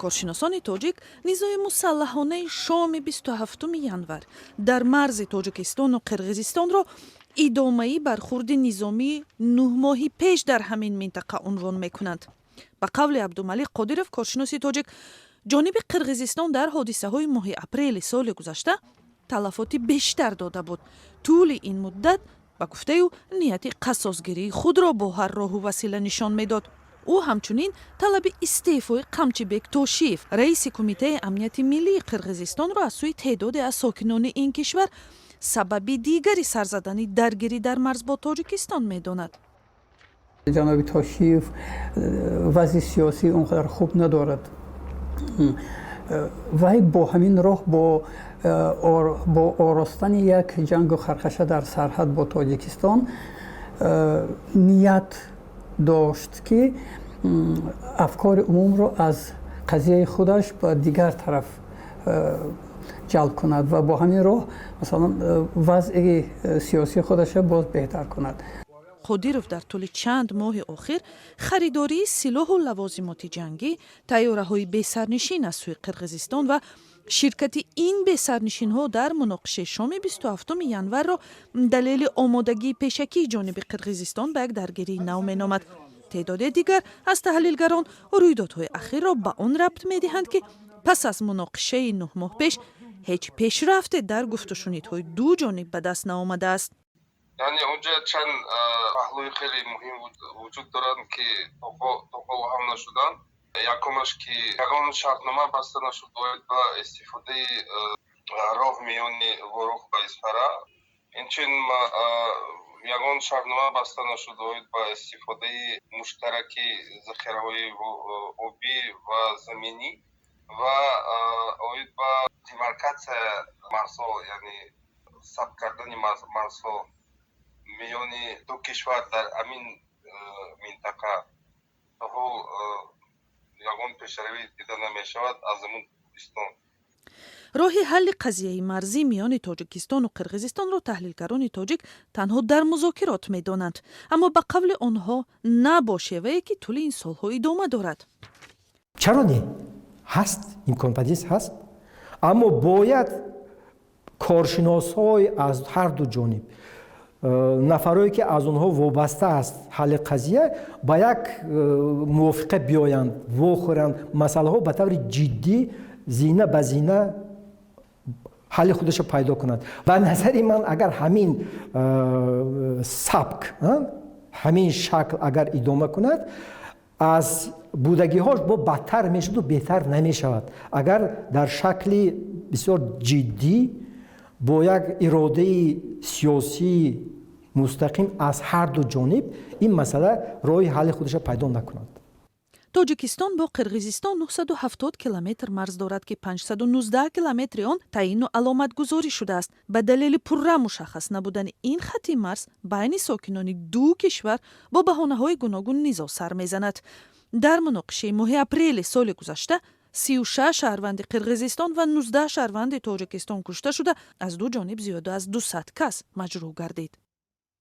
Коршиносони тоҷик низои мусаллаҳонаи шоми 27 январ дар марзи Тоҷикистону Қирғизистонро идомаи бархурди низомии 9 моҳи пеш дар ҳамин минтақа унвон мекунанд. Ба қавли Абдумалик Қодиров, коршиноси тоҷик, ҷониби Қирғизистон дар ҳодисаҳои моҳи апрели соли гузашта талафоти бештар дода буд. Тӯли ин муддат, ба гуфтаи ӯ, нияти қассосгирии худро бо ҳар роҳу васила нишон медод. Ӯ ҳамчунин талаби истеъфои Қамчибек Тошиев, раиси Кумитаи амнияти миллии Қирғизистонро аз сӯи теъдоде аз сокинони ин кишвар сабаби дигари сар задани даргирӣ дар марз бо Тоҷикистон медонад. Ҷаноби Тошиев вазъи сиёсӣ он қадар хуб надорад. Вай бо ҳамин роҳ, бо оростани як ҷангу хархаша дар сарҳад бо Тоҷикистон, ният дошт, ки афкори умумро аз қазияи худаш ба дигар тараф ҷалб кунад ва бо ҳамин роҳ, масалан, вазъи сиёсии худаша боз беҳтар кунад. Қодиров дар тӯли чанд моҳи охир харидории силоҳу лавозимоти ҷангӣ, тайёраҳои бесарнишин аз сӯи Қирғизистон ва ширкати ин бесарнишинҳо дар муноқишаи шоми 27 январро далели омодагии пешакии ҷониби Қирғизистон ба як даргирии нав меномад. Теъдоде дигар аз таҳлилгарон рӯйдодҳои ахирро ба он рабт медиҳанд, ки пас аз муноқишаи 9 моҳ пеш ҳеҷ пешрафте дар гуфтушунидҳои ду ҷониб ба даст наомадааст. Яъне онҷа чанд паҳлӯи хеле муҳим вуҷуд доранд, ки то ҳол ҳал нашуданд. Якумаш, ки ягон шартнома баста нашуд оид ба истифодаи роҳ миёни Ворух ба Исфара. Инчунин ягон шартнома баста нашуд оид ба истифодаи муштараки захираҳои обӣ ва заминӣ ва оид ба демаркатсия марзҳо, яъне сабт кардани марзҳо миёни ду кишвар дар ҳамин минтақа то ҳол ягон пешравӣ дида намешавад аз замони Покистон. Роҳи ҳалли қазияи марзӣ миёни Тоҷикистону Қирғизистонро таҳлилгарони тоҷик танҳо дар музокирот медонанд, аммо, ба қавли онҳо, на бо шевае, ки тӯли ин солҳо идома дорад. Чаро не? Ҳаст, имконпазир ҳаст, аммо бояд коршиносҳои аз ҳар ду ҷониб, нафарое ки аз онҳо вобаста аст ҳалли қазия, ба як мувофиқа биёянд, вохӯранд, масъалаҳо ба таври ҷиддӣ зина ба зина ҳалли худашро пайдо кунад. Ба назари ман, агар ҳамин сабк, ҳамин шакл агар идома кунад, аз будагиҳош бо бадтар мешуду беҳтар намешавад. Агар дар шакли бисёр ҷиддӣ, бо як иродаи сиёсии мустақим аз ҳар ду ҷониб ин масъала роҳи ҳалли худашро пайдо накунад. Тоҷикистон бо Қирғизистон 970 километр марз дорад, ки 519 километри он таъину аломатгузорӣ шудааст. Ба далели пурра мушаххас набудани ин хати марз байни сокинони ду кишвар бо баҳонаҳои гуногун низоъ сар мезанад. Дар муноқишаи моҳи апрели соли гузашта 36 шаҳрванди Қирғизистон ва 19 шаҳрванди Тоҷикистон кушта шуда, аз ду ҷониб зиёда аз 200 кас маҷрӯҳ гардид.